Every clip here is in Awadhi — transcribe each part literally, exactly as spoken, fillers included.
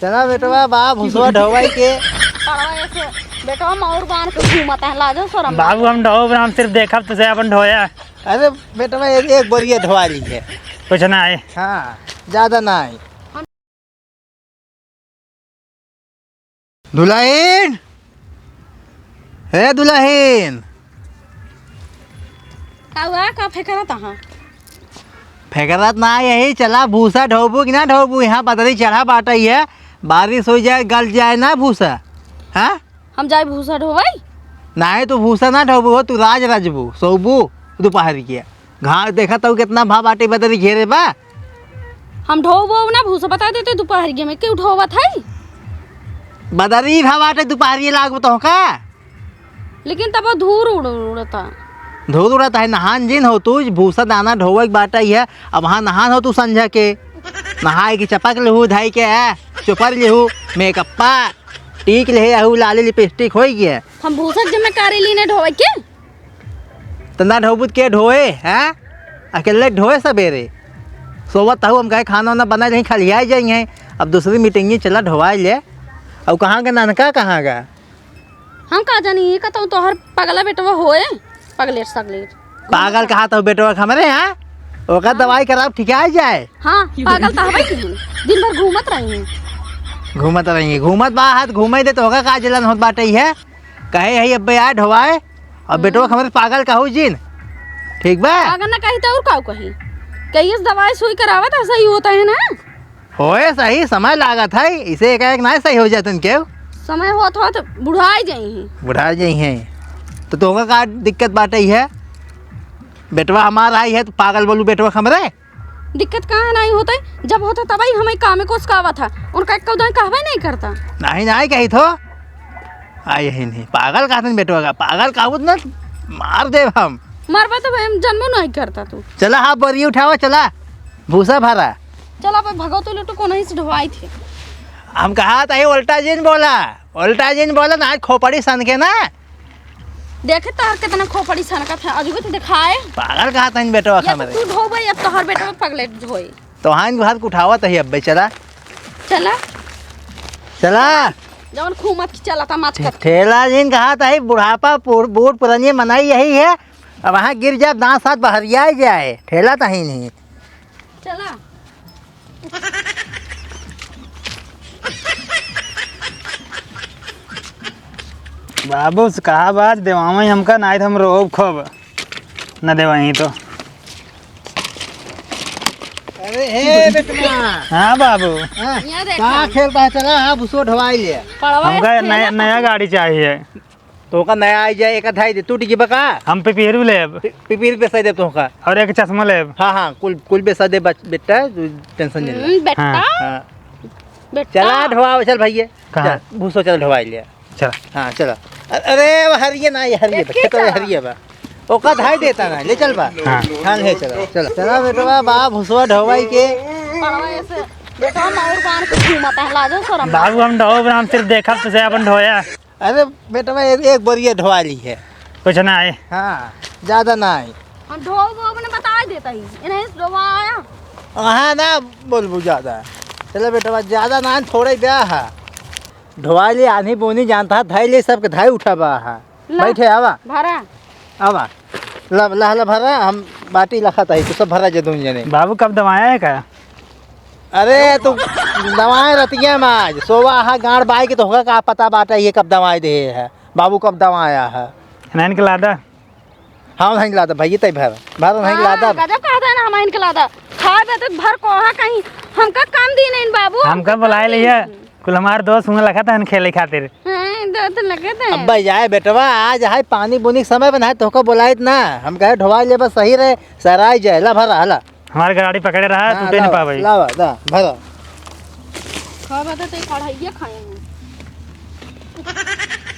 चला बेटवा, बा भुसवा ढोवाई के। पड़वा ऐसे बेटवा मौर बांध के घूमत है, लाजो शरम बाबू, हम ढोब ना, हम सिर्फ देखब तुसे अपन ढोया। अरे बेटवा, एक, एक बोरिया ढोवा ली है। कुछ ना है। हाँ, ज्यादा ना है। दुल्हन, हे दुल्हन। का हुआ? का फेंकरत अहाँ? फेंकरत ना, यही चला, भूसा ढोबू कि ना ढोबू? यहाँ बदरी चढ़ा बाटा ही है, बारिश हो जाए, गल जाए ना भूसा, हाँ? हम जाए भूसा ढोवाई? नाहीं, तू भूसा ना ढोबू हो, तू राज रजबू, सोबू दोपहर के। घास देखत हऊ कितना भा बाटे, बदरी घेरे बा। हम ढोबो ना भूसा, बता देते दुपहरिया में क्यों ढोवत है? बदरी भा बाटे, दुपहरिया लागू तो का? लेकिन तब धूर उड़, उड़ता। धूर उड़त है, नहान जिन हो तू, भूसा दाना ढोवे के बाटा ही है। अब हाँ नहान हो तू संझा के, नहाए के चपक लेहू, धाई के, आ, चुपर लेहू, मेकअप्पा टीक लेहे, आहू लाली लिपस्टिक होई गया। हम भूसा के जिम्मेदारी लीने ढोवे के? त ना ढोबू त के ढोए, हैं? अकेले ढोए सबेरे। सोवत हऊ, हम कहे खाना वाना बनाए रही, खलियाए जाई हैं। अब दूसरी मीटिंग ही चला ढोवाए ले। अब कहाँ गा ननका, कहाँ गा? हम का जानी, ये का तो तोहर पगला बेटवा होए, पगलेट सगलेट। पागल कहा तो बेटवा हमरे, हाँ? ओका हाँ। दवाई कराब, ठिकाए जाए। हाँ, पागल तो हवे की हम। दिन भर घूमत रही हैं। घूमत रही हैं, घूमत बा, हाथ घूमे दे तो ओका का जलन होत बाटे है? कहे है अब्बे आए ढोवाए, और बेटवा हम्म। हमरे पागल कहू जिन। ठीक बा? पागल ना कही तो और काऊ कही? कहिए से दवाई सुई करावत है, सही होता है ना? होए सही, समय लागत है, इसे एकाएक ना सही हो जातन केहू। समय होत होत बुढ़ाई जाई हैं। बुढ़ाई जाई हैं। तो तोहका का दिक्कत बाटे है? बेटवा हमार आई है तो पागल बोलू बेटवा हमरे? दिक्कत काहे नाहीं होतइ? जब होतइ तबही हमइ कामे को उसकावत ह। उनका एक्कउ दाईं कहबइ नाहीं करता। नाहीं, नाहीं कहित हो। आ, यही नहीं। पागल कहत हन बेटवा का। पागल कहबू त न मार देब हम। मरबा त भाई हम जनबो नाहीं करता तू। चला हाँ, बोरी उठावा, चला। भूसा भरा। चला भाई भगो तो लुटू को नहीं से ढोवाई थे। हम कहा त ही उल्टा जिन बोला। उल्टा जिन बोला ना, आज खोपड़ी सन के ना। देखे तोहर केतना खोपड़ी सनकत है, अजूबे तो देखाए। पागल कहा तनी बेटवा या तो हमरे। तू ढोबे या तोहर बेटवा पगलेट ढोए। तोहान के हाथ उठावत ही अब्बे, चला। चला। चला। जवन खूब मत चला ता माच ठे-, कर। ठेला जिन कहा तही बुढ़ापा पुर-, बूढ़ पुरानी मनाई यही है। अब वहाँ गिर जाए, दांत साथ बहरिया जाए। ठेला तही नहीं। चला। बाबू से कहा बात देवावई हमका, नाहीं त हम रोब खूब, न देवाई तो। अरे हे बेटवा। हाँ बाबू। हाँ, यहाँ देखा। का खेलता है, चला, हाँ, भूसो ढवाई ले। पड़वा हमका खेलता। नया, नया गाड़ी चाहिए। तोहका नया आई जाए, एक धाई दे, टूट गई बका। हम पिपीरू लेब। पि-, पिपीरू बेसाई देब तोहका। और एक चश्मा लेब। हाँ, हाँ, कुल, कुल बेसा दे बच-, बेटा, तू टेंशन नहीं ले। हम्म, बेटा। हाँ। हाँ। बेटा। चला ढोआ, चल भैया। कहाँ? चल, भूसो चल ढोआ ले। चल। हाँ, चला। अ-, अरे, वो हरिये ना, ये हरिये बा, एक ही खेत में चला। हरिये बा। ओका धाई देता ना, ले चल बा। हाँ। हाँ, ले चला, चला। चला बेटवा, बा भूसवा ढोवाई के। पड़वा ऐसे, बेटवा माउर बांध के घूमता है, लाजो शरम। बाबू, हम ढोब ना, हम सिर्फ देखब तुसे अपन ढोया। अरे बेटवा, एक, एक बोरिया ढोवा ली है। कुछ ना है। हाँ, ज्यादा ना है। हम ढोब वोब ने बताइ देता ही, इन्हें ढोवा आया। हाँ ना, बोलबू ज्यादा। चलो बेटवा, ज्यादा ना है, थोड़ा ही ब्याह है। ढोवा ली, आन्ही बोनी जानता है, धाई ले सबके धाई उठाबा है। ला, बैठे, आवा। भरा। आवा। ला, ला, ला भरा, हम बाटी लखत है, तू सब भरा जे दोनों जने। बाबू, कब दवाया है का? अरे, तू दवाए रतिया में आज, सोवा हा गाड़ बाई के, तोहका का पता बाटा, ये कब दवाए दे है, बाबू कब दवाया है? नाइन के लादा। हाँ, नाइन लादा, भैया तई भर, भर नाइन हाँ, लादा। गजब कहता है ना, हम इनके लादा। खाए बे तो भर कोहा कहीं, हमका कम दी नहीं बाबू, हमका हमका बुलाए कम दी लिया। नहीं। कुल हमार दोस्त हुआ लखत हन खेले खातिर। हाँ, दोस्त लखत है। अब्बे जाए बेटवा, आज हाय पानी बुनी के समय पे ना, तोहका बुलाइत ना। हम कहे ढोवा ले बस सही रहे, सराय जाए, ला भरा, ला। हमार गाड़ी पकड़े रहा, हाँ, टूटे नहीं लावा, पावे। लावा, दा, भरा। खावा तो ते कढ़ाइया खाए हैं।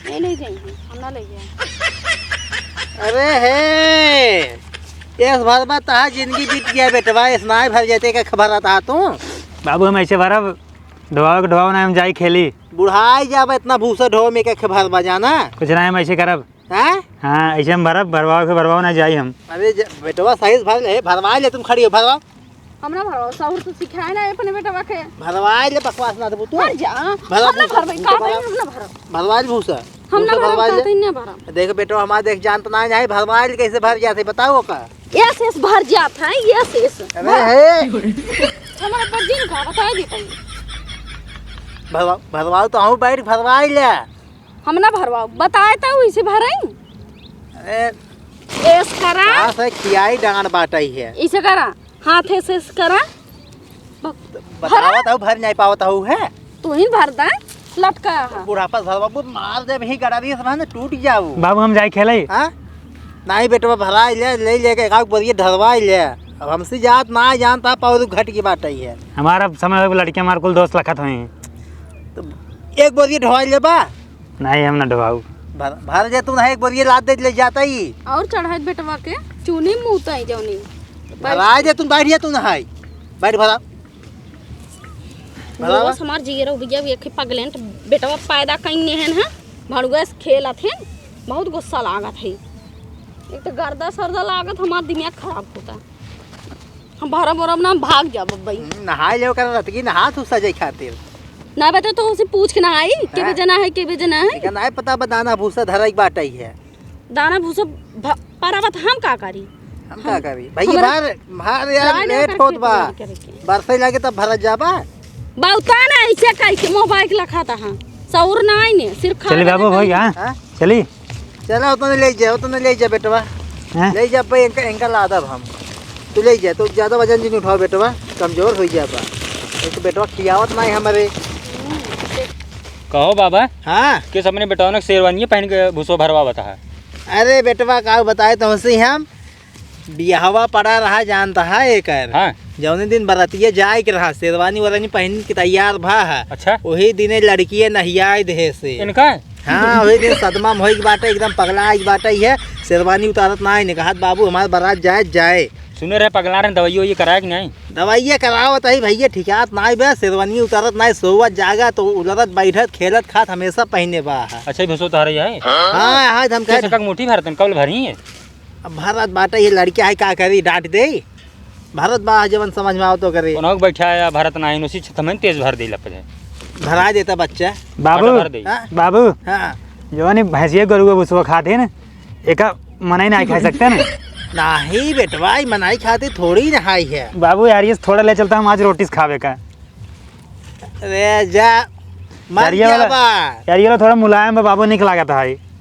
ये नहीं जाएंगे, हम ना ले जाए। अरे हे, इस भर में तहा जिंदगी बीत गया बेटवा, इस नाय भर जाते का खबर आता तू। बाबू, हम ऐसे भरब, ढोवा के ढोवा ना, हम जाई खेली। बुढ़ाई जाब इतना भूसा ढो में के खबर बजाना। कुछ ना, हम ऐसे करब। हैं? हाँ, ऐसे हम भरब, भरवाओ के भरवाओ ना जाई हम। अरे ज-, बेटवा सही से भर ले, भरवा ले, तुम खड़ी हो, भरवा। हम ना भरवाओ, सहूर तो सिखाए ना अपने बेटवा के। भरवाई ले, बकवास ना देबू तू। भर जा। भरवा हम ना भूसा, भरबे, भूसा का भरवा। करी, हम ना भरब। भरवाई ले भूसा। हम ना भूसा भरब, भरवाई का ले। कहीं ना भरब। देख बेटवा, हमार देख जानत ना जाए, भरवाई ले कैसे भर जाते, बताओ का? एस एस भर जात है, एस एस। अरे भर। हे। हमारा पर जिन का बताई देता है। भरवा-, भरवाओ तो हम बैठ भरवाई ले। हम ना भरवाओ, बताए तो इसे भरई। अरे। एस करा। कहाँ से खियाई डांड बाटई है? इसे करा। हाथे से करा। ब-, बतावत हऊ, भर नाहीं पावत हऊ है। तू ही भर दा, लटका है। बुढ़ापा से भर बाबू, मार देब ही गड़ारी से, बहन, टूट जाऊ। बाबू, हम जाई खेले। हाँ? नाहीं बेटवा, भराई ले, ले लेके एक आध बोरिया ढरवाई ले। अब हमसे जात ना जानता, पाऊ घट की बात ही है। हमारा समय हो, लड़के हमारे कुल दोस्त लखत हुए हैं। तो एक बोरिया ढरवाई लेबा? नाहीं, हम ना ढोवाऊ। भर, भर जे तू नहाए, एक बोरिया लाद दे, ले जाता ही। और चढ़ाई बेटवा के चूनी मुँह तई जौनी। भरा जे तू, बैठ जा तू नहाए। बैठ भरा। भरा। रोज हमार जियरा उबिया भी एक पगलेंट बेटवा पैदा कइने हन, हाँ? भड़ुआ से खेलत हन, बहुत गुस्सा लागत है। एक तो गर्दा सर्दा लागत, हमार दिमाग खराब होता। हम भरब ओरब ना, हम भाग जाब अब भाई। हम्म, नहाए लेव कर रतकी नहा तू सजे खातिर। ना बेटा, तो उसे पूछ के नहाई, के हाँ। बे जना है, के बे जना है। एका नाहीं पता बा दाना भूसा धरई बाटई है। दाना भूसा भ-, परबत हम का करी? हम का हम, करी? भाई हमरा बाहर, बाहर यार राय ना लेट करके होत बा। तैयार करे के। बरसे लागे तब भरत जाबा। बहुता ना ऐसे कह के मोबाइल लखाता हाँ। सौर ना आई ने, सिर्फ खा चली लेने बाबू का भाई, है। हाँ? हाँ? चली। चला, उतने ले जा, उतने ले जा बेटवा। हैं? ले जा भाई, इनका, इनका लादब हम। तू ले जा, तू ज्यादा वजन जिन उठाओ बेटवा, कमजोर हो जाबा। एक तो बेटवा खियावत नाहीं हमरे। कहो बाबा, हाँ? किस अपने बेटवा ने शेरवानिया पहन के भूसो भरवावत है? अरे बेटवा, का बताए तुमसे हम, बियाहवा पड़ा रहा जानता है एकर। हाँ। जौने दिन बरतिया जाए के रहा, शेरवानी वरवानी पहन के तैयार भा है। अच्छा। वही दिने लड़किए नहियाए देहे से। इनका? हाँ, वही दिन सदमा में होई के बाटे, एकदम पगला के बाटे है। शेरवानी उतारत ना है, कहत, "बाबू, हमार बारात जाए, जाए।" सुने रहे पगला रहे, दवाइयो ये कराए कि नहीं? दवाइये करावत है भैया, ठिकात ना है बे, शेरवानी उतारत ना है, सोवत जागत, उलरत बैठत, खेलत खात हमेशा पहने बा है। अच्छा, ये भसो तोहरे है? हाँ, हाँ, हम कह कैसे कक मुट्ठी भरतन, कब भरी है? अब भरत बाटे, ये लड़किया है, का करी, डांट दे। भरत बा, जवन समझ में आवत करे। उन्हों के बैठा है, भरत ना है, उसी छत में तेज भर दे लपट है। भरा देता बच्चा। बाबू, भर दे। हाँ? बाबू, हाँ। जवन ई भैंसिया गरुआ भुसवा खात है ना, एका मनई ना खा सकते ना? नहीं बेटवा, ई मनई खातिर थोड़ी ना हाई है। बाबू यार, ये थोड़ा ले चलता हम आज रोटी से खावे का। अरे जा, मर यार, ये वाला, जाबा। यार, ये वाला थोड़ा मुलायम बा, बाबू, निक लागत है।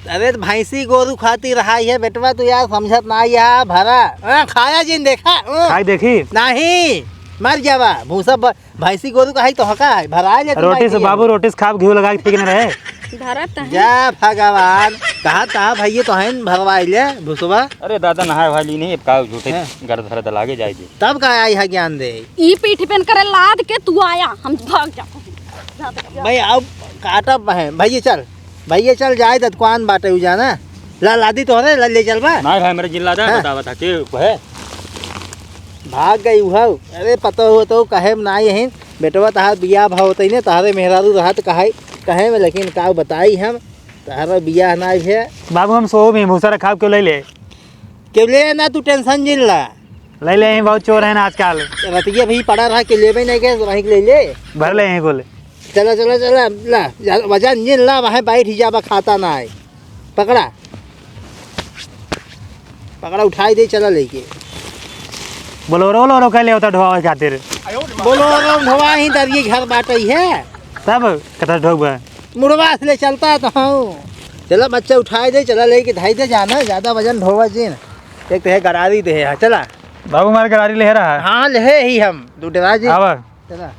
अरे, तो भैंसी गोरू खातिर रहा है बेटवा, तू यार समझत ना, या भरा। हाँ, खाया जिन देखा, हाँ। खाई देखी? नहीं, मर जाबा। भूसा ब-, भैंसी गोरू का है तो हका है, भरा ले तू रोटी से, भैंसी बाबू, गोरू। रोटी से खाब, घी लगा के ठीक न रहे। भरत है। जा भगवान, कहा, कहा भैया तो है न भरवाई ले, भूसवा। अरे दादा, नहाए वाली नहीं, अब का झूठे हाँ। गर्द धरद लागे जाए दे। तब का आई है ज्ञान दे? ई पीठी पेन करे लाद के तू आया, हम भाग जा। भाई, अब काटब है, भैया चल, भैया चल, जाए दत कुआन बाटे उ जाना। ला, लादी तोहरे, ला, ले चल बा। ना भाई, मेरे जिन लादा, हाँ। बतावा था, के है? भाग गई उहव। अरे, पता हो तो कहे में ना यही, बेटवा तहार बियाह भाव होते ने, तहारे मेहरारू रहा तो कहे, कहे में, लेकिन का बताई हम, तहारा बियाह ना है। बाबू, हम सो भी भूसा रखा, क्यों ले ले? क्यों ले ना, तू tension जिन ला। ले ले, बहुत चोर है ना आजकल। रतिया भी पड़ा रहा, के लेबे नहीं गए, वहीं के ले ले। भर ले यहीं कुल। चला, चला, चला, ला, जा, वजन जिन ला, वहाँ बैठ ही जाबा, खाता ना है। पकड़ा। पकड़ा, उठाई दे, चला लेके। बोलोरो, बोलोरो कह ले होता ढोवा खातिर। बोलोरो ढोवा ही दरिये घर बाटे है। तब कथा ढोबा। मुड़वा से ले चलता तो हूँ। चला बच्चा उठाई दे, चला लेके धाई दे, जाना, ज्यादा वजन ढोवा जिन। एक तो है गरारी दे है, चला। बाबू हमारे गरारी ले रहा है। हाँ, ले ही हम, तू डरा जी। आवा। चला।